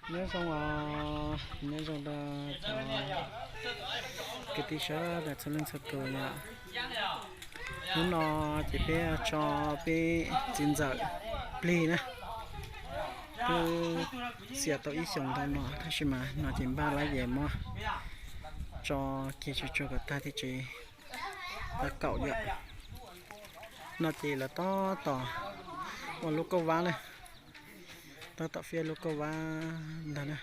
Nyob zoo os, nyob zoo rau cov kwv tij sawv daws txhua leej txhua tus yom. Hnub no ces peb tso peb txiv ntxawm plig na. Twb xiam tau ib xyoos ntau no tab sis mas no ces npaj lab ces muab tso kiag tsuag tsuag kom tag thiaj tsev. Tau kaum yom. No ces lawv tab tom ua lub kauj vab na, tab tom fiab lub kauj vab ntag na.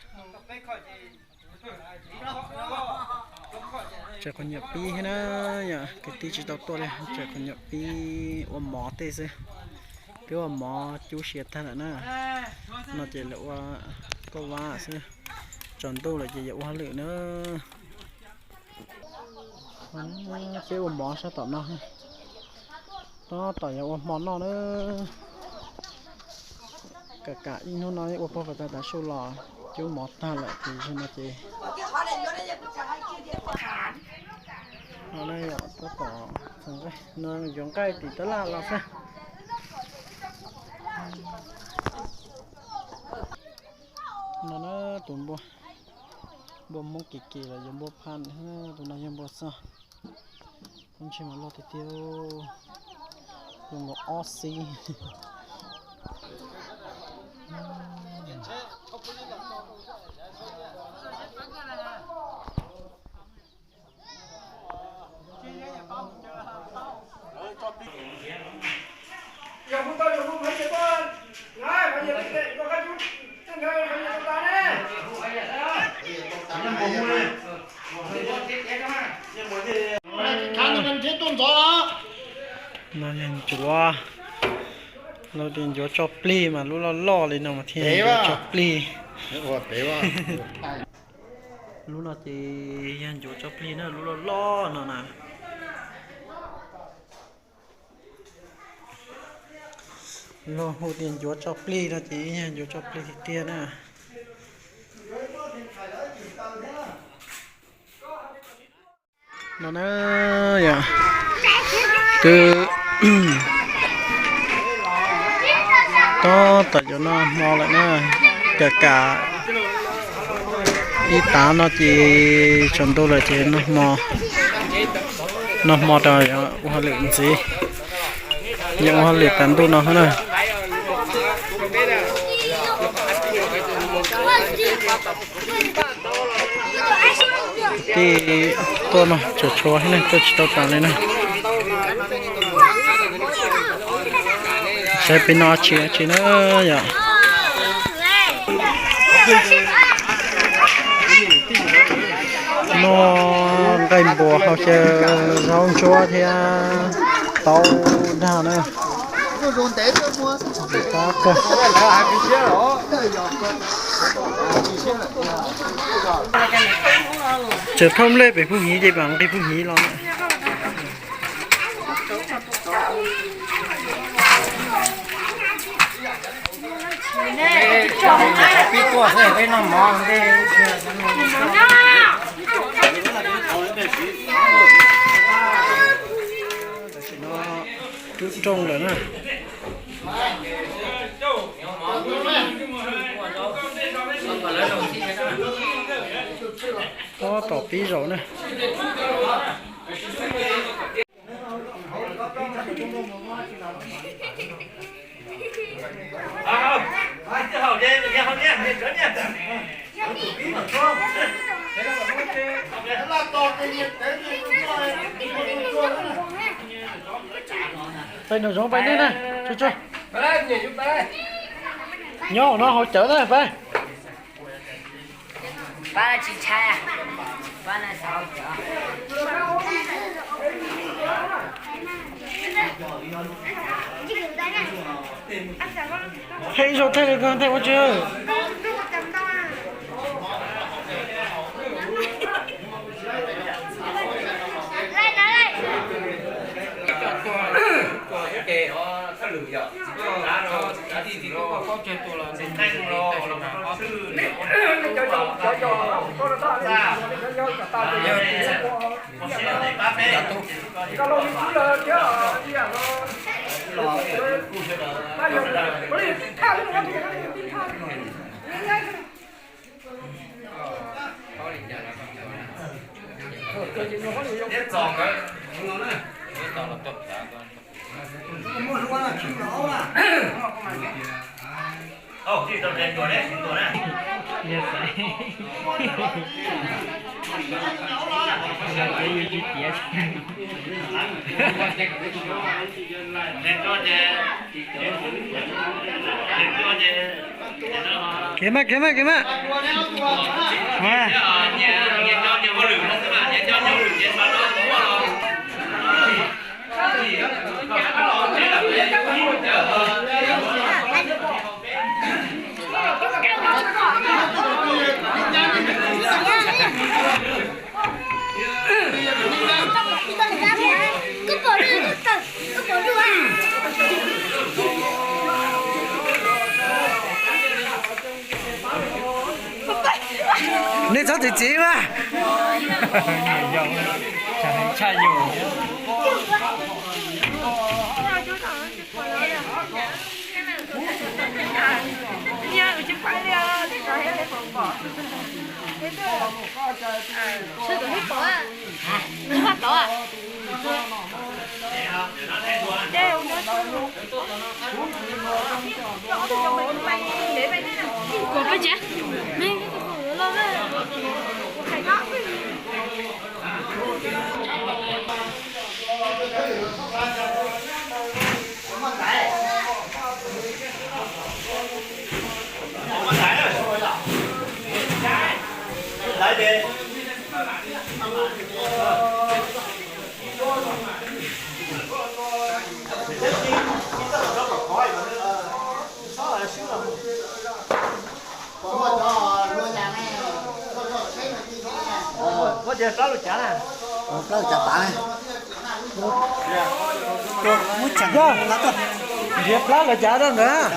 Tseem qhov nyuam pib thiab na, yog kwv tij tsis tau tuaj li, tseem qhov nyuam pib ua mov tej xwb. Twb ua mov cub siav tag lawm na. No ces lawv ua kauj vab xwb, tsaus ntuj lawm ces yuav ua hauj lwm na. Peb ua mov sab tom no, tab tom yuav ua hmo noj na. Kam kam ib hnub no ua pog kom tag tav su los cub mov tag lawm ces no ces no tab tom yuav nqaij tim tab laj los xwb. No na tus npua, npua Hmoob Kim Kim los yog npua Phaj, tus no yog npua Xoj. Lub ntsej muag loj tiag tiag, zoo nkaus ob xib. No yog ncuav, lawv tias ncuav tso plig mas lub loj loj li no mas thiaj ncuav tso plig. Lub no ces yog ncuav tso plig na, lub loj loj no na. Luag hu tias ncuav tso plig no ces yog ncuav tso plig tiag tiag na. No na, yog twb tab tom yuav noj hmo lawm na, kam kam ib tav no ces tsaus ntuj lawm ces noj hmo rau ua hauj lwm ntxiv. Yog ua hauj lwm tas ntuj no xwb na. Kwv tij tuaj no tseem tshuav thiab ne, tuaj tsis tau tas li na. Saib peb noj tsis tsis na yom. Noj nqaij npua hau xyaw zaub ntsuab thiab taub dag na. Tseem thauj nplej pem phooj hiv ces mam nqis phooj hiv los na. Tam sim no twb rooj lawm na. Tab tom pib zaum na. Peb nraum zoov peb nej na, tsuag tsuag. Nyob no hauv cawv na peb. Thaij ib zaug thaij li ko thaij ua tsi. Kev mas, kev mas, kev mas. Nej txhob txiv txiv mas. Muab cov plab lug cav na. Plab lug cav tas na. Yog, nrhiav plab lug cav rau ntawd.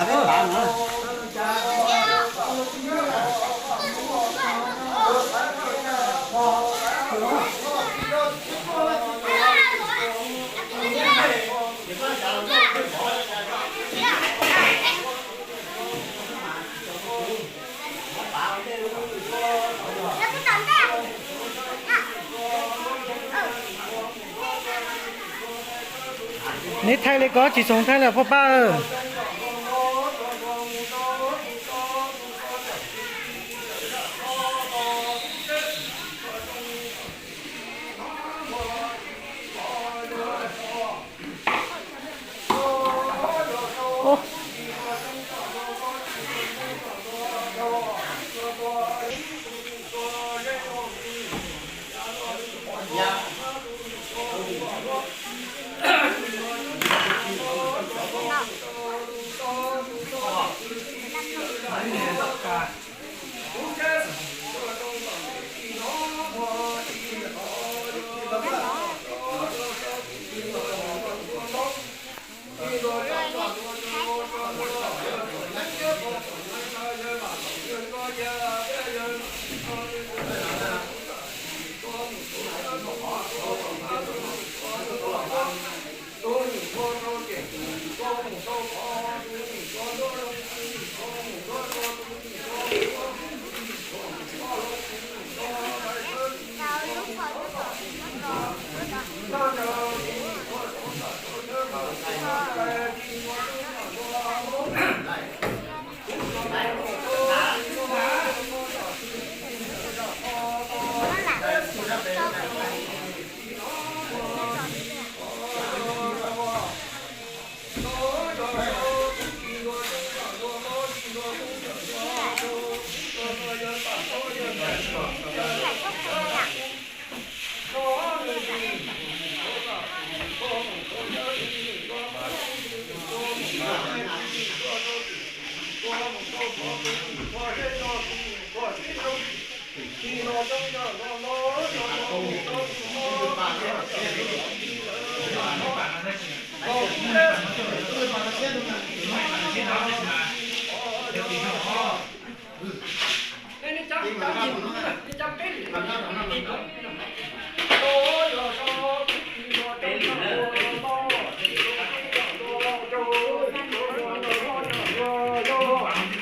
Neb thaij li ko tsis xoov thaij li poj pab.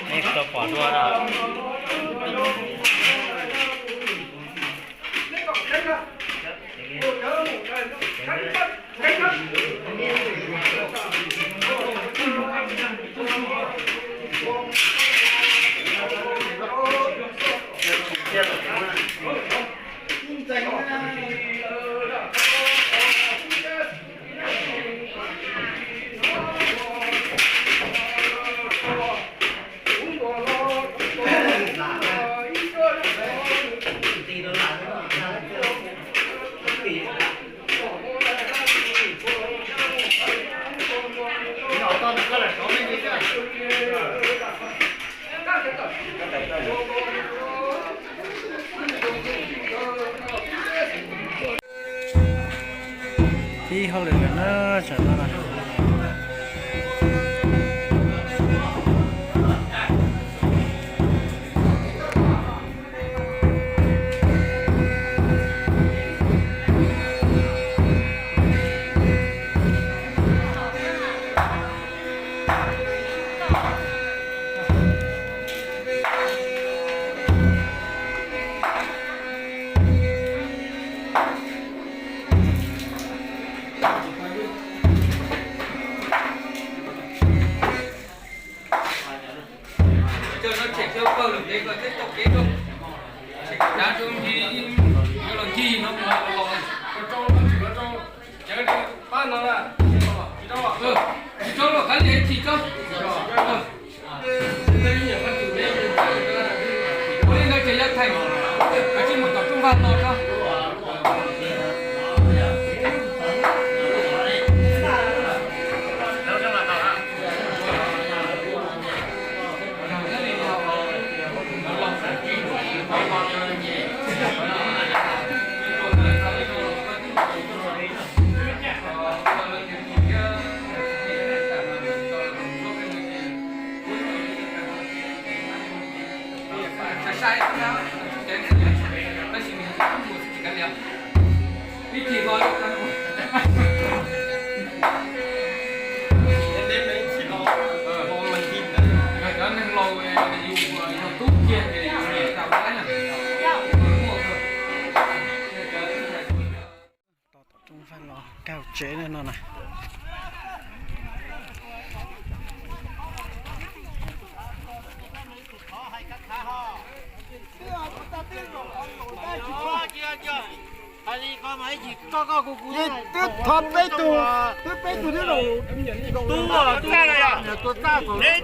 Neb tau pom dua na. Pib hauj lwm lawm na, tsam no na. Cov no tshem cov pawg lawm ntev ko thiaj tau kev rau. Tshem dav rau ncig, yuav los ncig no los rau, rau, rau, cawv rau pab no na. Tsis rau los kav liam chim tso. Ua li ntawd ces yog theem, kav tsij mus tom rooj vag no tso. Tos tom rooj vag los kag tsev no na. Twb thov peb tug, twb peb tug twb laus, neb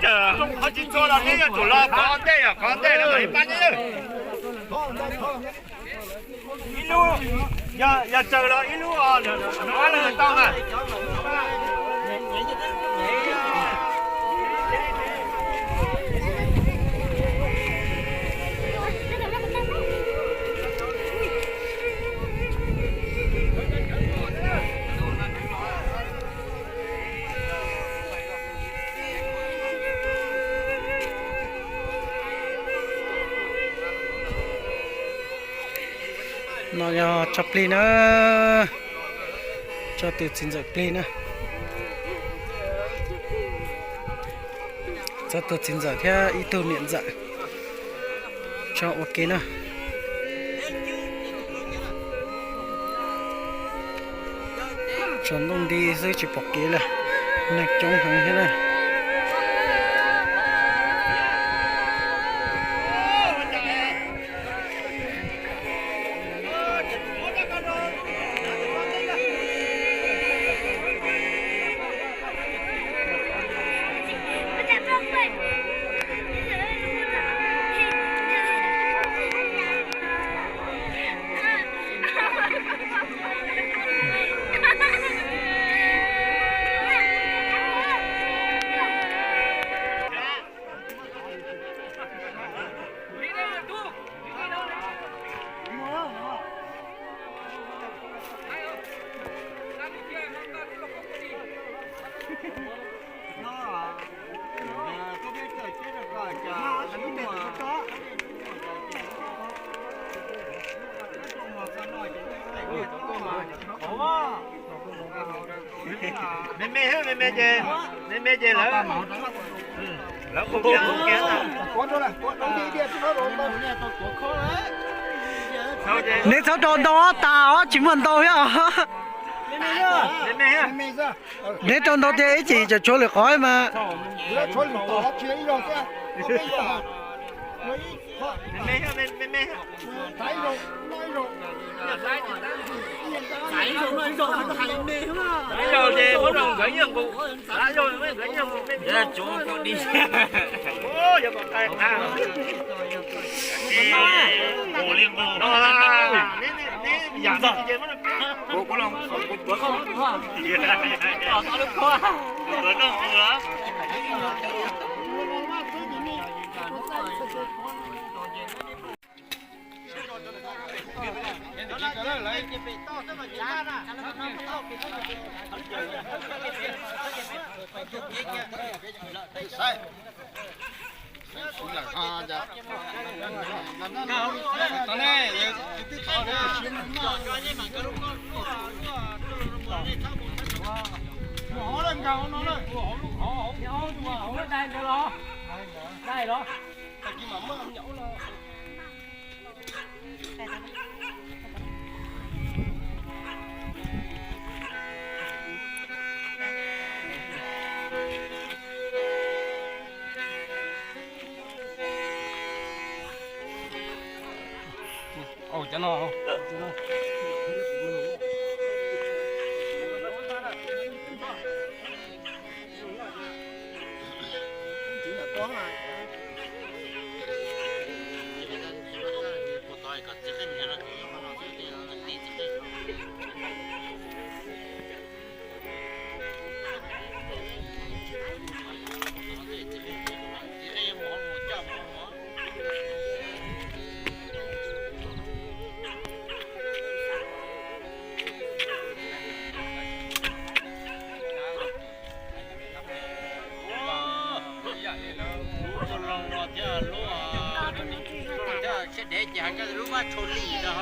tsis txog los neb yuav tsum los kov ntej, yog kov ntej lawm mam li pab neb. Ib lub, yog tsaws los ib lub, nws ob leeg tau mas. No yog tso plig na, tso tus txiv ntxawm plig na. Txog tus txiv ntxawm thiab ib tug niam ntxawm tso ua ke na. Tsaus ntuj nti xwb tsis pom kev lawm, neeg coob heev thiab na. Me me, me me ces, me me ces lawv, lawv ua kiag. Neb txhob rau ntau tas os, tsis muaj ntau thiab os. Neb rau ntau tiag ib chim tsam tshuav lwm qhov mas. Ib zaug ces muab rau nkawd ib zaug nqus, ib zaug muab nkawd ib zaug nqus me me. Nqus li nqus. Kuv los kuv tuav koj, kuv tuav koj nqus los. Au, cov no. Lub loo no thiab lub, thiab siab dev ces hais tias lub vaj tshaus lim no,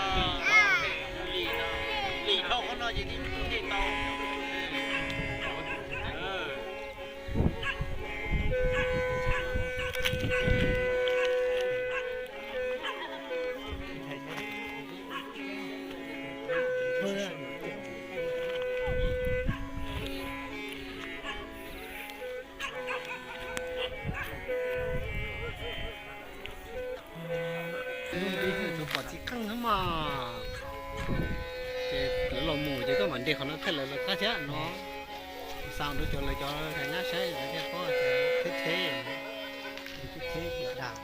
lim no, lim dhau qhov no ces thiaj tau. Tus pom txiv qeej no mas, ces lawv los mus ces koj mam nres qhov no thaij lawv los tag thiab no. Xa rau cov lawv cov nyab saib lawv thiaj paub tias theb theb, theb theb dag.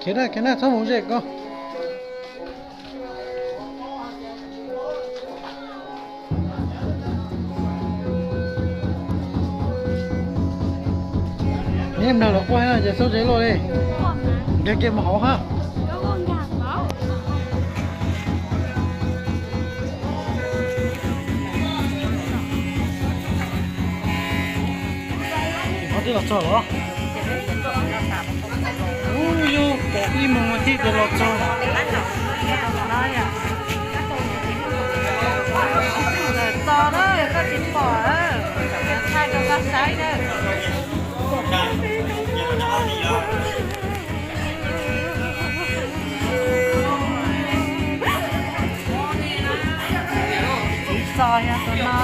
Khiav na, khiav na, txhob mus ze ko. Neb nrog lawv quaj no ces xauj ze luaj li. Nkag kiag mus hauv hab. Qhov twg los txog los? Yog pom ib moos thiab ces los txog. Txog na, koj tsis pom, thaij rau koj saib na. Tsis txog yog tus no.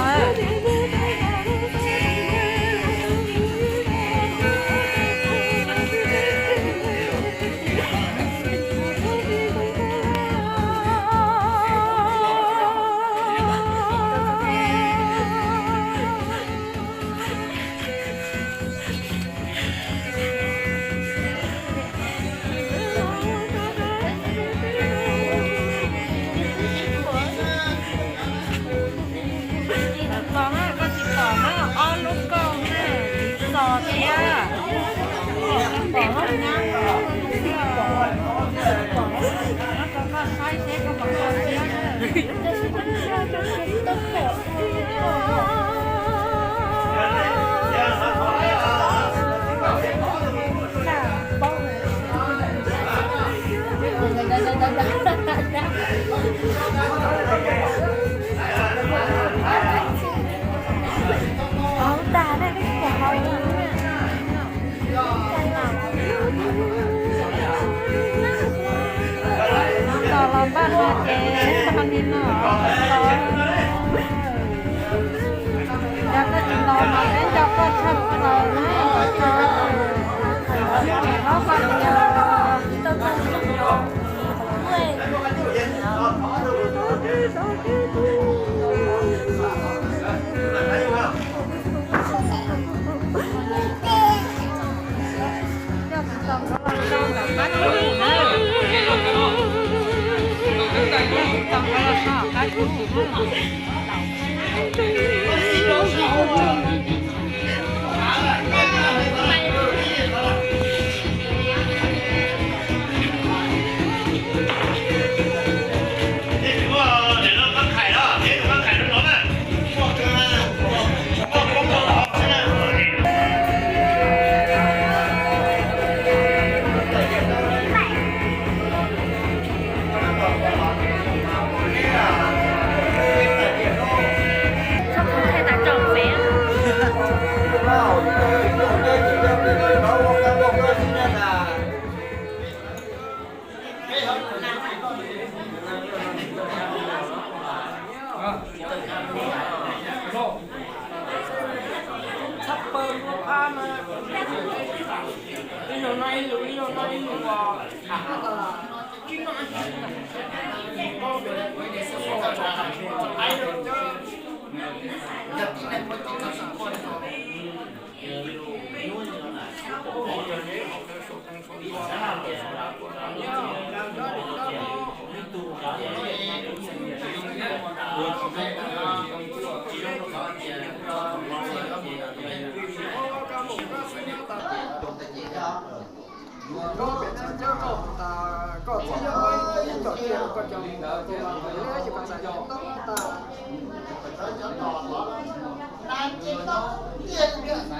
Tsis pom na, koj tsis pom na, ob lub koj na, tsis txog thiab. Pom lub nyab no, koj saib seb koj pom tau thiab na. Hauv tas na, koj tsis pom hauv na. Tos los npaj no ces tag li no. Yog koj tsis los mas peb nco koj tshaj plaws na. Los txog, los txog, los txog. Tshaj plaws lub phab mas ib lus no ib lus, ib lus no ib lus os.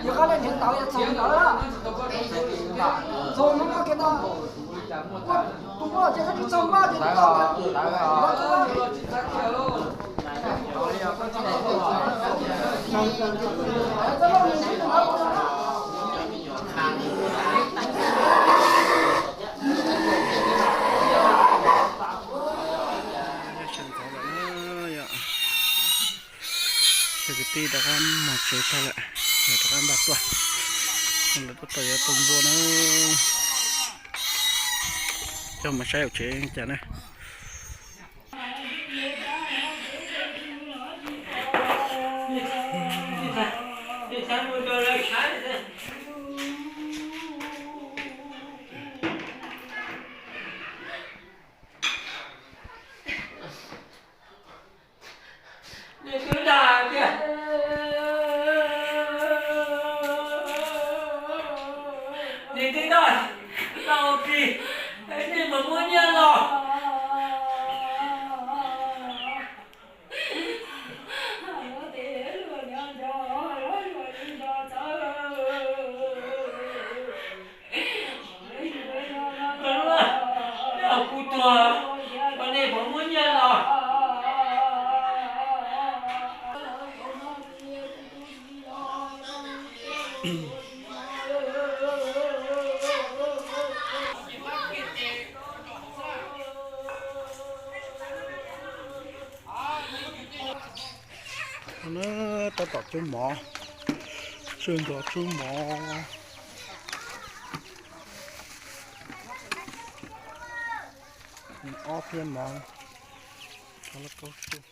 Yog qab le nrhiav tau yog txog ntawd, txog no no kiag tau. Tus no ces koj tsis txog npaj ces txog ntawd. Cov kwv tij rov qab mus tsev tag lawm, rov qab npaj tuaj. Lawv tuaj tau yuav tau npua na. Coj mus saib hauv tsev cas na. Nws twb dag tias nws twb dag tau kis, nej puas muaj nyiaj los? Kuv tuag, ua nej puas muab nyiaj los? Tab tom tsub mov, tsub ntua tsub mov, ob phiab mov, lauj kaub tsub.